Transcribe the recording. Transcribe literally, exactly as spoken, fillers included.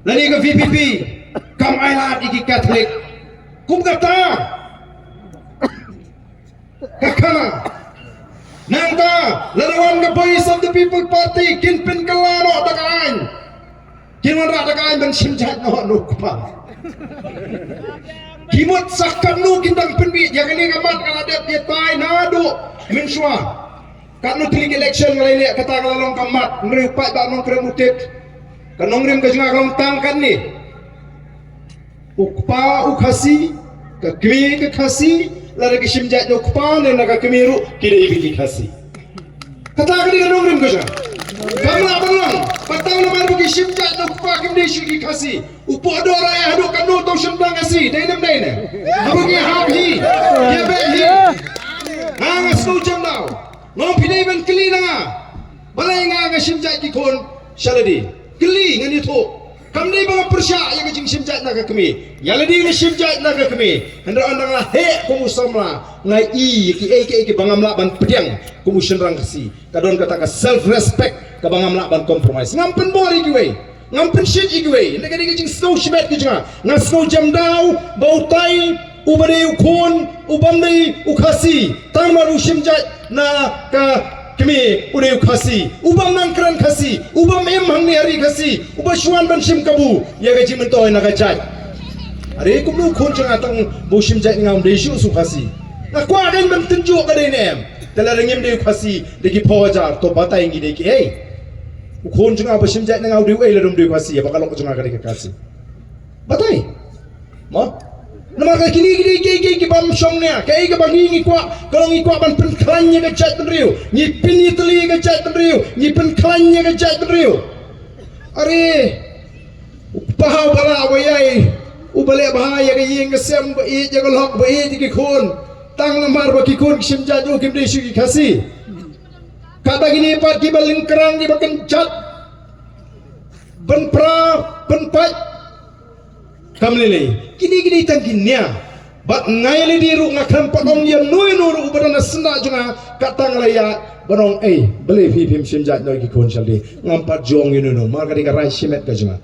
Lane ka V P P kam ai lad ïa ki Catholic. Kum kata ka khana. Nangta lada wan ka Voice of the People Party kin pynkylla noh da ka aiñ. Kin wanrah da ka aiñ ban shim jait noh na u kpa. Ki mut sa katno kin dang pynbit ïa kane ka mat ka la dep ïatai naduh mynshuwa. Katno tylli ki election nga la ïaleh kata ka la long ka mat, hynrei u paidbah Nongkrem u tip. Ka nongrim ka jong nga ka long tang katne. U kpa u Khasi, ka kmie ka Khasi, lada ka shim jait na u kpa ne na ka kmie ruh ki dei beit ki Khasi. Kata ka dei ka nongrim ka jong nga. Kam lah ban long, ba tang namar ba ki shim jait na u kpa kim dei shuh ki Khasi. U Poh Doh ruh ïa haduh katno u tau shynrang Khasi, dei ne ym dei ne? Haba ki hap hi, ki beh hi. Nga nga sngewjam daw. Nga ong phi dei ban kylli na nga. Balei nga nga shim jait ki khun sha lade? Kylli ngan ïathuh. Kam dei ba nga pyrshah ïa ka jingshim jait na ka kmie. Ïa lade nga shim jait na ka kmie. Hynrei ynda nga la heh kum u samla nga i ïa kiei kiei kiba ngam lah ban pdiang kum u shynrang Khasi. Ka don kata ka self respect kaba ngam lah ban compromise. Ngam pynbor ïa kiwei. Ngam pynshit ïa kiwei. Ynda ka dei ka jingsngew shimet ka jong nga. Nga sngewjam daw ba utai uba dei u khun, u bym dei u Khasi, tang namar u shim jait na ka kmie u dei u Khasi, u bym nang kren Khasi, u bym im hangne ha ri Khasi, uba shu wan ban shim kabu ïa ka jingmyntoi na ka jait. Are kumno u khun jong nga tang ba u shim jait na nga um dei shuh u Khasi? Nga kwah kein ban tynjuh ka dei ne em. Te lada ngim dei u Khasi da ki phew hajar, to batai ngi dei kiei. U khun jong nga ba shim jait na nga u dei uei lada um dei u Khasi, haba ka lok jong nga ka dei ka Khasi? Batai. Mo? Namar ka kine ki dei kiei kiei kibym shong nia, kaei kaba ngi ngi kwah, ka long ngi kwah ban pynkhlaiñ ïa ka jaitbynriew, ngi pynïatylli ïa ka jaitbynriew, ngi pynkhlaiñ ïa ka jaitbynriew. Are, u kpa uba lah uba ïai, uba leh bha ïa ka ïing ka sem, ba ïeit ïa ka lok, ba ïeit ïa ki khun, tang namar ba ki khun ki shim jait, u kim dei shuh ki Khasi. Katba kine pat kiba lyngkrang kiba kynjat, ban pra, ban pait. Kam lei lei. Kine ki dei tang ki nia. Bad nga ïa lade ruh nga khlem pat ong ïa uno uno ruh uba don ha syndah jong nga, katta nga la ïaid ban ong, ei, balei phi phim shim jait noh ïa ki khun sha lade? Ngam pat ju ong ïa uno uno, namar ka dei ka rai shimet ka jong nga.